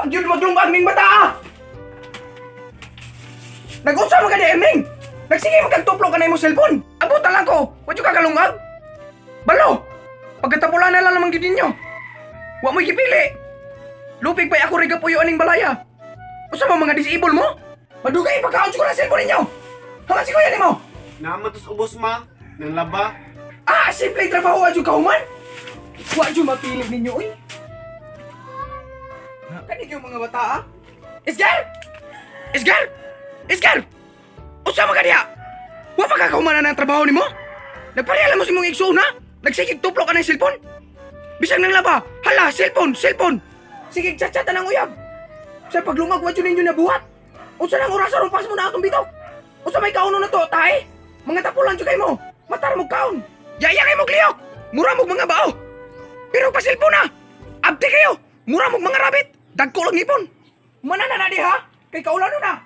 Wa gyud maglungag ning bata ah. Nag-unsa man ka di, Erning? Nagsige man kag tuplo ka na imong cellphone. Abutan lang ko. Wa jud ka kalungag. Balo. Pagkatapulan na lang naman gyud ninyo. Wa mo'y gipili. Lupig pa'y ako rin puyo aning balaya. Usa mo mga disable mo? Madugay pagkaon ko ng cellphone ninyo. Haman si kuya nimo. Naman tos ubos, ma. Nang laba. Ah, simple trabaho adyo ka human. Wa jud mapili ninyo oy. Kani yung mga bata ah? Isgar! Isgar! Isgar! Usa man ka diha? Wa pa ka kahumanan ng trabaho nimo? Nagparehala mo sa imong igsuon ha? Nagsigig tuplo ka ng cellphone? Bisag nang laba, hala, cellphone, cellphone. Sige, chat-chat ang uyab. Sa paglungag, wa jud ninyo nabuhat. Unsa nang oras aron pas mo na atong bitok? Unsa may kauno na to, tay? Mga tapulan jud kay mo. Matar mo kaon. Yaya kay mo liyok. Mura mo mga bao. Pero pa cellphone na. Abdi kayo. Mura mo mga rabbit. Dagko lang ipon. Mana na na di ha? Kay kaulano na.